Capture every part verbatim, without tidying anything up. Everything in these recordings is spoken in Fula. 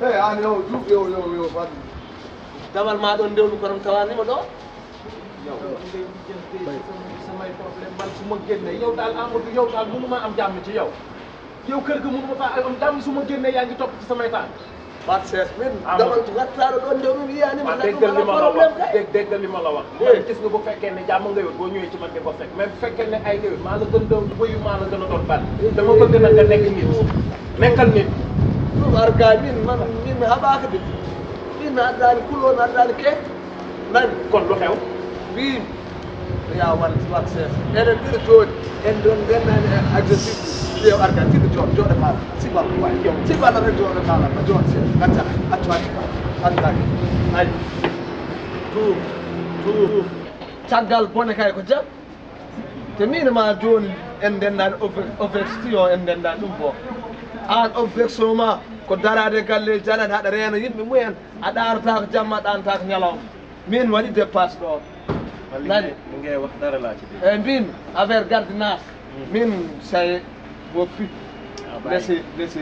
Hey, an yo, juuɓ yo, yo, yo, fat. Damal ma ɗon ndewnu kono tawanima ɗo. Yow. Samay problème man su ma génne yow daal Amadou yow daal mënuma am jàmm ci yow. Yow kër ga mënuma fa am jàmm su ma génne yaa ngi topp ci samay tànk. Fat sees min. Amadou. Damal wattaɗo ɗon ndewnu mi yiyani ma. Déggal li ma la wax. Dégg déggal li ma la wax. Man gis nga bu fekkee ne jàmm nga yow boo ñëwee ci man di ko fekk mais bu fekkee ne ay nga yow maa la gën doon wëyu maa la gën a doon ban dama bëgg nag nga nekk nit. Nekkal nit. Ɗum arga min man min haɓaka de. Min addani kulo mi addani ke. Nani kon lu xew? Wi ya wan wat ses enen ɗiɗo jooɗi en ɗon ndennani e adjectif. Yo arga ɗiɗo jooɗo jooɗo maala siba way yo siba la rek jooɗo maala ma jooɗo ses gacca accu accu. Arga ay tuur tuur. Caggal bone kay ko jam. Te min ma jooni en ndendaani overstion en ndendaani ɗum bo aan overstion ma ko daraade galle jalan haɗa reena yimɓe mumen. A ɗaanataako jamma a ɗaanataako ñalawma. Min waɗi dépasse ɗo. Nani? Min gay wax dara laa ci dégg. Eyi mbin affaire garde naas. Min say woppi lesi lesi.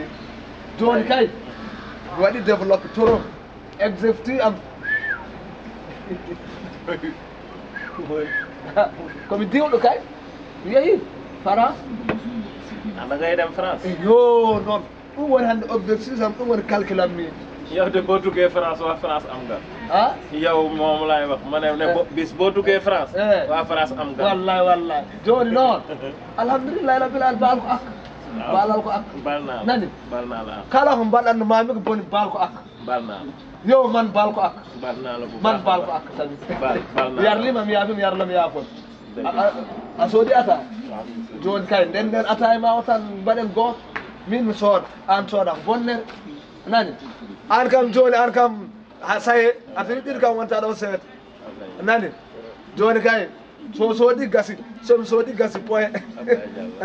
Jooni kay mi waɗi développe trop. Exefti am. Komi diwɗo kay mi yehi France. Anda gay dem France. Yo noon. Ɗum woni hannde objectif am ɗum woni calcul am min. Yewde boo duggee France waa France am nga. Ha? Yow moom laay wax ma ne ne bo- bis boo duggee France. Eh. Waa France am nga. Wallay wallay. Jooni noon. Alhamdulillahi rabbil alamin baal ko ak. Baalal ko ak. Baal naa la. Nani? Baal naa la ak. Kala ko mbaɗanno mami ko boni baal ko ak. Baal naa la. Yo man baal ko ak. Baal naa la bu man baax a baal ko baax. Ak tamit. Baal baal naa la. Yarlima mi yaafi mi yarla mi yaafon. A- a- a soodi ata. Jooni kay nden nden ata e ma o tan mbaɗen gooto. Min mi sooda aan sooda ko bonnere. Nani? Aan kam jooni aan kam ha saye a fini ɗiɗi kam wonta ɗo sewet. Nani? Jooni kay so soodi gasi somi soodi gasi poye.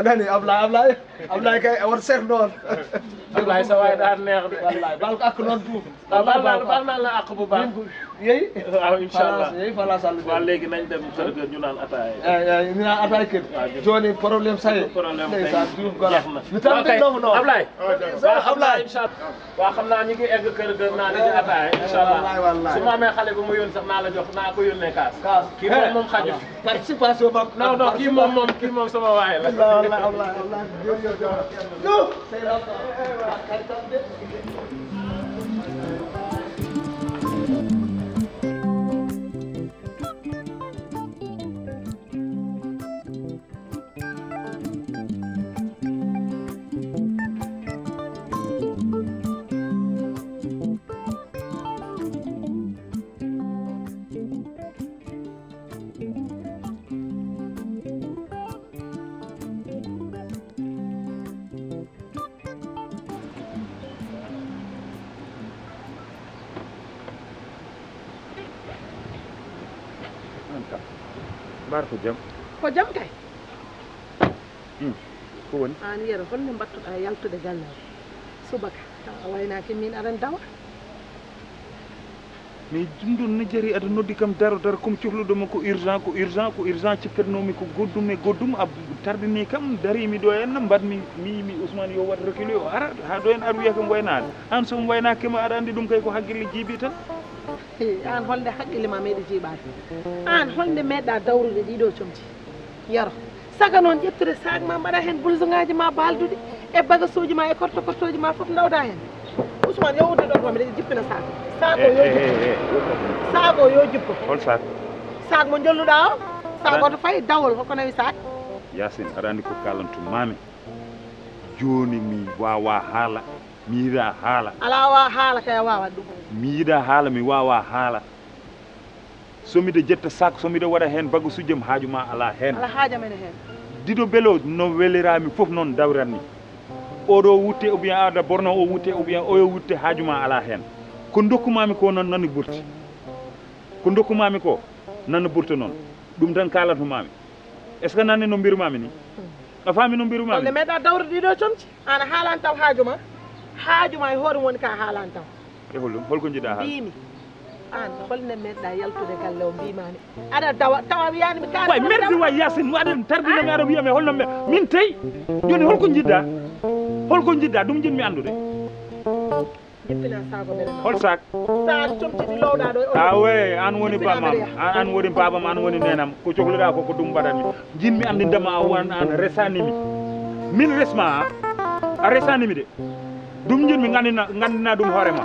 Nani? Ablay ablay ablay kay a won seh noon. Ablay sa wawi ɗa neex de. Wallay bal ko ak noon duum. Bal bal bal na la ak bu baax. Yeyi. Waaw inshallah. Yeyi fala sall. Waa léegi nañ dem kër ga ñu naan ataaya. Ñu naan ataaya kër. Jooni problème saye. Problème ndeysaan duum gora. Mi tambi ɗomo noon. Ablay. Waaw xam naa inshallah. Waaw xam naa ñu ngi egg kër ga naa dañu ataaya inshallah. Su ma amee xale bu ma yónni sax naa la jox naa ko yónnee kaas. Kaas. Kii moom moom xaju. Participation ba. Non non kii moom moom kii moom sama waay la. Wallahi wallahi wallahi. Mbar ko jam. Ko jam kay. Hmm. Ko woni? Aan Yero holno mbattuɗaa yaltude galle o subaka taw a waynaaki min aɗan dawa? Mais ɗum ɗon ne jari aɗa noddi kam daro daro comme cohluɗo mo ko urgent ko urgent ko urgent cikkatnomi ko goddum e goddum a tardini kam darimi ɗo henna mbaɗmi mi yimi Ousmane yo wat reculé o ara ha ɗo hen ar wiya kam waynaade an somo waynaakema aɗa andi ɗum kay ko hakkille jiibi tan. Aan holnde haqqille ma meeɗi jiiɓaade? Aan holnde meeɗɗa dawrude ɗiɗo comci? Yaro. Saga noon ƴettude saak ma mbaɗa heen bulsongaaji ma baalduɗi e bagasuuji ma e korto kortooji ma fof ndawda heen. Ousmane yo udde ɗon ko mbiɗa jippina saak o. Saak o yo jippo. Saak o yo jippo. Hol saak? Saak mo njolluɗa o. Saak o to fayi dawol hoko nawi saak? Yaasin, aɗa anndi ko kaalantu maami. Jooni mi waawaa haala, mi yiɗaa haala. Alaa waa haala kay a waawat ɗum. Mi yiɗaa haala, mi waawaa haala. So miɗo jetta sac, so miɗo waɗa heen bagasuuji am, haaju maa alaa heen. Alaa haaju am ene heen. Dido belo no weliraami fof noon dawrat ni. Oɗo wutte ou bien aɗa borno o wutte ou bien oyo wutte, haaju maa alaa heen. Ko ndokkumaami ko noon nani burti. Ko ndokkumaami ko nana burta noon. Ɗum tan kaalantu maami. Est-ce que nanni no mbirumaami ni? A faami no mbirumaami? Holno meeɗa dawrude ɗiɗo comci? Aan a haalan taw haaju ma? Haaju ma e hoore woni ka haalan taw. E holɗum? Holko njiɗɗa haala? Mbiimi. Aan holno meeɗa yaltude galle o mbiimaami? Aɗa dawa tawa wiyaani mi kaari. Way merdi way Yaasin, aɗa tardinami, aɗa wiyami holno me min tey. Jooni holko njiɗɗa? Holko njiɗɗa? Ɗum njiɗmi anndude. Jippina sac o mbeɗa nawa. Hol sac? Sac comci ɗi lowɗa ɗo e oto. Awe, an woni bamam, an, an woni babam, an woni nenam. Ko cohluɗa ko, ko ɗum mbaɗanmi. Jinmi andindema a won an resanimi. Min resma a? A resanimi de. Ɗum jinmi ngandina, ngandina ɗum hoorema.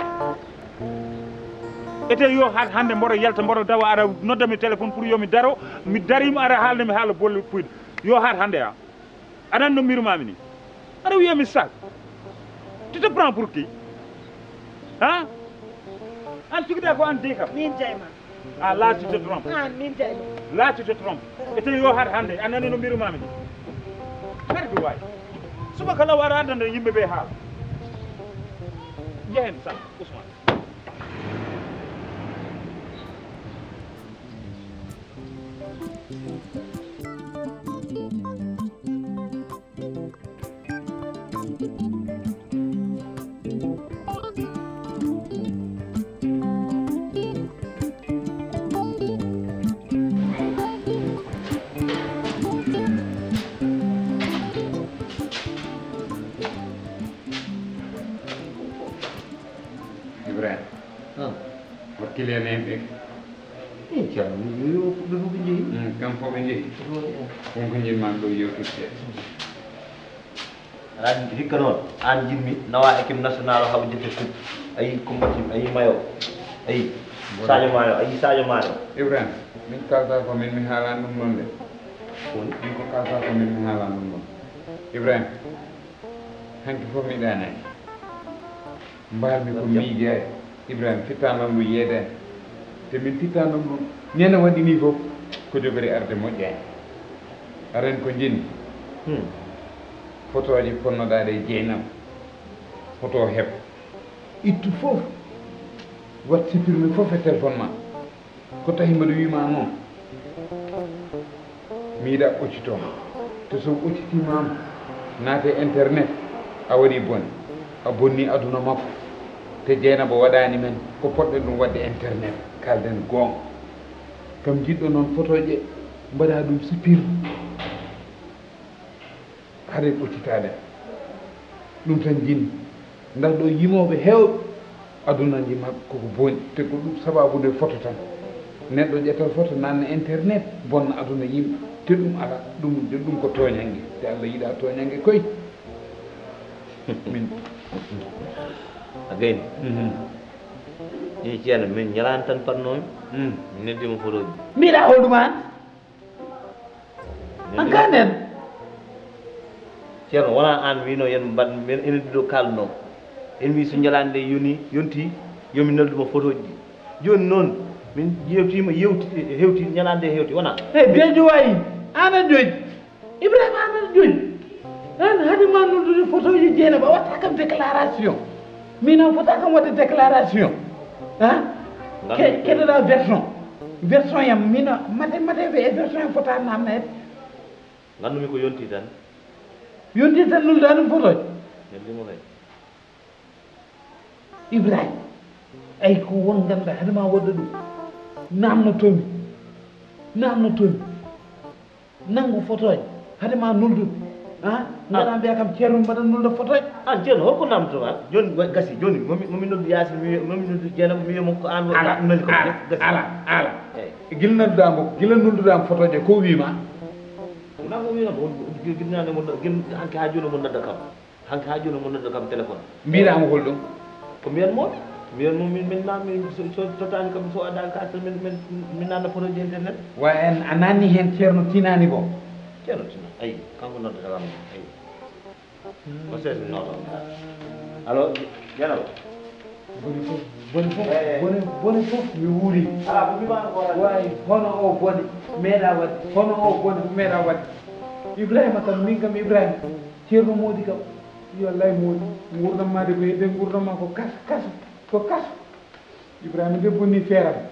Ete yo har hande mboɗo yalta, mboɗo dawa, aɗa noddami téléphone pour yo mi daro. Mi darima, aɗa haalnami haala bolle puyɗe. Yo har hande a. Aɗa anndi no mbirumaami ni? Aɗa wiya mi sac. Tu te prends pour qui? Hein? An cukiɗa ko an dey kam. Min jeyma. Ah, là tu te trompes. An min jeyma. Là tu te trompes. Ete yo har hande, a nani no mbirumaami ni? Perdu waay. Subaka law aɗa addana yimɓe ɓe haala. Njehen sac, Ousmane. Ibrahima. Ah. Wakkile en en ɓe. Eh, Ceerno, yo, yo, yo, ɓe fof ɓe njehi. Mm, kam fof ɓe njehi. Ɗo, eh. Kon ko njimman ɗo yewtirte. Aɗa anndi hikka noon, aan njimmi nawa équipe national o haɓa jette coupe. A yii Kumba Tim, a yii Mayo, a yii Sadio Mané, a yii Sadio Mané. Ibrahima, min kalta ko min mi haalan ɗum noon de. Woni? Min ko kalta ko min mi haalan ɗum noon. Ibrahima, hanki fof mi ɗaanaki. Mbaal-mi ko miijaade, Ibrahima, fittanam ngu yeedaani. Te min fittanam ngu, ñande waɗi nii fof, ko jogori arde moƴƴaani. Aren ko njenni. Hmm. Fotooje ponnoɗaaɗe e Jeynaba. Foto heɓ. Ittu fof. Waɗ supprimer fof e téléphone ma. Ko tahi mbaɗa wiima noon? Mi yiɗa ɓoccito ma. Te so ɓoccitiima am, naate internet, a waɗi bone. A bonni aduna makko. Te Jeynaba waɗaani men ko poɗɗen ɗum waɗde internet. Kaalden goonga. Kam jiɗɗo noon fotooje mbaɗa ɗum supprimer. Haɗe ɓoccitaade. Ɗum tan jinni. Ndax ɗo yimooɓe heewɓe aduna njima koko boni. Te ko ɗum sababu nde foto tan. Neɗɗo ƴetta foto nanna internet bonna aduna yimɓe. Te ɗum ala. Ɗum, ɗum ko tooñannge. Te Allah yiɗa tooñannge koy. Min. A gayni. Mhm. Ni ceerno min ñalaani tan patnoomi. Mm. Mi neddima fotooji. Mbiɗa holɗum aan? An ka nen. Ceerno, wonaa aan wiino yen mbaɗ, men enen ɗiɗo kaalnoo. En wii so ñalaande nde yoni, yonti, yo mi neldu ma fotooji ɗi. Jooni noon, min yewtiima, yewti, hewti, ñalaande nde hewti, wonaa? Hey, Beejo wayi, aan a joyi. Ibrahima, aan a joyi. Aan hade ma noddude fotooji Jeynaba, watta kam déclaration. Min a fota kam waɗde déclaration. Ha? Ngal ke-, mi keɗoɗa version. Version yam, min a, mate, mate ɓe e version yam fota namneede. Nganndu-mi ko yonti tan. Yonti tan nulda ɗum fotoje? Neldi mo kay. Ibrahima, ay ko won ngannduɗaa hade ma waɗde ɗum. Namnotomi. Namnotomi. Nanngu fotoje. Hade ma nuldude. Ha? Ngaɗa mbiya kam ceerno mbaɗa nulda fotoje. An ceerno, holko namdotoɗa? Jooni wa-, gasi, jooni momi, momi noddu Yaasin, mi wiya, momi noddu Jeynaba, mi wiya mo ko an wa-, ala, nani ko ala, gasi. Ala, ala. Eyi. Gila nodduɗa mo, gila nulduɗa mo fotoje, ko wiima? Wona ko wiima, ko gila nodduɗa mo, gila hanki ha jooni mo nodda kam. Hanki ha jooni mo nodda kam téléphone. Mbiɗa mo holɗum? Ko mbiyan mo? Mbiyan mo min, min ma, min so, so tottani kam, so adda carte, min, min, min nanna fotoji internet. Wa en, a nanni hen ceerno tinani ko? Ceerno Tino, ayi, kanko noddata kam, ayi. Ko seeɗa mi noddoo. Allo, Dieynaba? Bone fof, bone fof, bone, bone fof mi wuuri. Alaa, ko mi maa ko waɗa. Waay, hono o bone, meeɗa waɗde. Hono o bone, meeɗa waɗde. Ibrahima kam, min kam Ibrahima. Ceerno Moodi kam. Yo Allah e Moodi. Nguurndam maa de ko hedde nguurndam maa ko kas, kas, ko kas. Ibrahima de bonni feeram.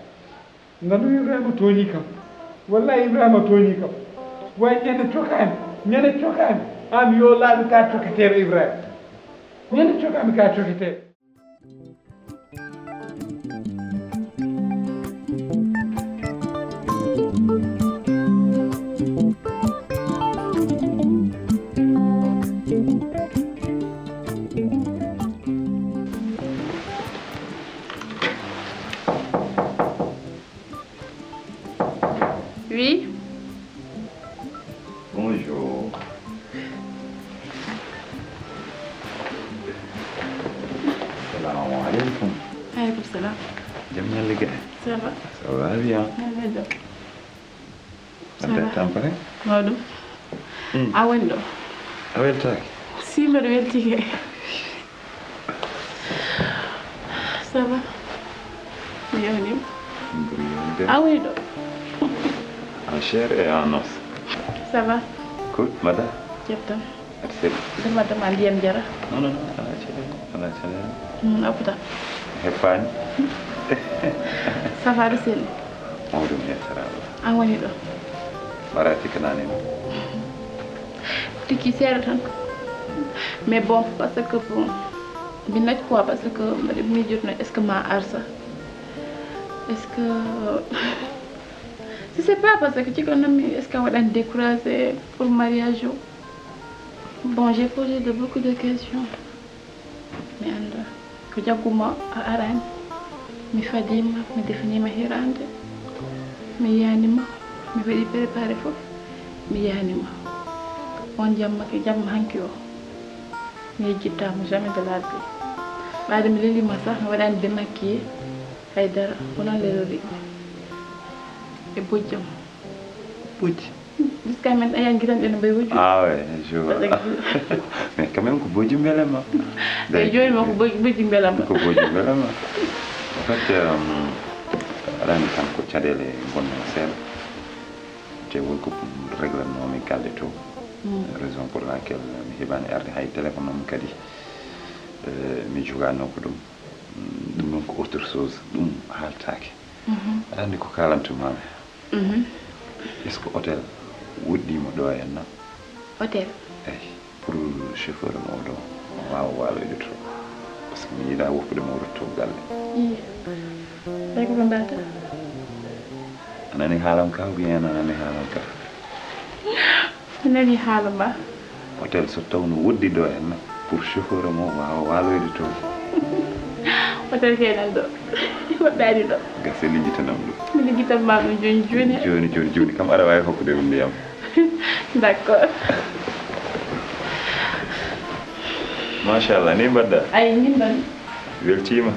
Nganndumi Ibrahima tooñii kam. Wallahi Ibrahima tooñii kam. Way ñande cokaami, ñande cokaami. Aan yo laaɓi ka coketeeɗo Ibrahima. Ñande cokaami ka coketeeɗo. Oui. Bonjour. Salamu aleykum. Aleykum salam. Jam ñalle gere. Ça va? Ça va bien. Ñalle jam. Ça va. Tampere? Mawɗum. Hmm. A woni ɗo? A weltaaki? Si, mbeɗa weltii kay. Ça va? Mi yewniima. Mburi yewnude. A woni ɗo? En chair et en os. Ça va? Good, mbaɗɗa? Jam tan. Aɗa selli? Mbeɗa wadda ma ndiyam jara. Non, non, non, alaa caɗeele, alaa caɗeele. Hmm, a fuɗɗa? Heppaani. Ça va, aɗa selli? Mawɗum, yettere Allah. A woni ɗo? Mbaɗɗa tikkanaani ma. Tikki seeɗa tan. Mais bon, parce que bon, mi naj quoi, parce que mbaɗa miijotno, est-ce que ma arsa? Est-ce que, je sais pas, parce que cikkanno mi, est-ce que a waɗan découragé pour mariage o? Bon, j'ai posé de beaucoup de questions. Mi annda. Ko jagguma a araani. Mi fadiima, mi defaniima hiraande. Mi yiyaanima, mi waɗi préparé fof. Mi yiyaanima. On jamma ke, jamma hanki o. Mi yejjittaama jamais de la vie. Ɓaade mi leliima sax, mi waɗaani démaquillé. Haydara, ko noon lelori. E bojjam. Bojji. Jusqu'à maintenant, a yiyan gitan ɗen no mbayi wujjude. Ah ouais, je vois. Mais quand même, ko bojji mbelema. Eyi, jooni ma ko bojji, bojji mbelema. Ko bojji mbelema. En fait, euh, aɗa anndi tan ko caɗeele bonnoo seeɗa. Te won ko réglanoomi galle to. Mm. Raison pour laquelle mi heɓaani arde hay téléphone am kadi. Euh, mi jogaanoo ko ɗum. Mm, ɗum ɗum ko autre chose. Ɗum haaltaake. Mhm. Aɗa anndi ko kaalantu maami. Mhm. Est-ce que hôtel woɗɗiima ɗo henna? Hôtel? Eyi, pour chauffeur am o ɗo, o waawa waaloyde to. Parce que mi yiɗaa woppude mo o rutto galle. Iyo. Tawi ko ɓe mbaɗata? A nani haalam ka, ou bien a nani haalam ka? Mi nani haala ma. Hôtel so tawno woɗɗi ɗo henna, pour chauffeur am o waawa waaloyde toon. Hôtel kay nan ɗo. Woɗɗaani ɗo. Gasa lijjitanam ɗum. Mi lijjitan ma ɗum jooni jooni. Jooni, jooni, jooni kam aɗa waawi hokkude ɗum ndiyam. D'accord. Machallah, ni mbaɗɗa? Ay, ni mbaɗi. Weltiima.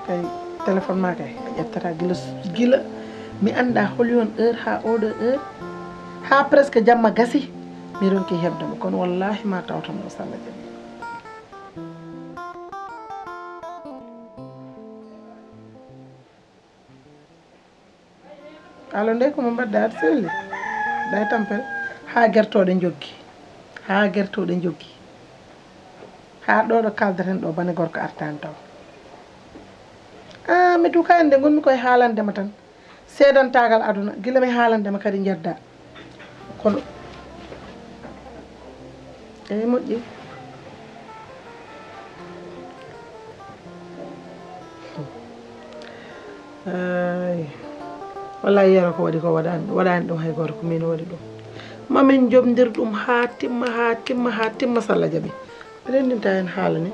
Kay, téléphone ma kay a ƴettata gila, gila mi annda holi on heure ha oɗo heure, ha presque jamma gasi, mi ronki heɓde mo, kono wallahi ma tawtamo, so Allah jaɓi. Allo, ndey ko mo mbaɗɗa, aɗa selli? Ɗa e tampere. Haa gertooɗe njoggi. Haa gertooɗe njoggi. Haa ɗo ɗo kaaldaten ɗo, bane gorko artaani taw. Ah, mi tukaani de, ngonmi koye haalande ma tan. Seedantaagal aduna, gila mi haalande ma kadi njedda. Kono, eyi, moƴƴi. Ay, wallahi, Yero ko waɗi ko waɗaani, waɗaani ɗum hay gooto, ko min waɗi ɗum. Ma min njoɓndir ɗum haa timma, haa timma, haa timma, so Allah jaɓi. Mi renndinta heen haala ni.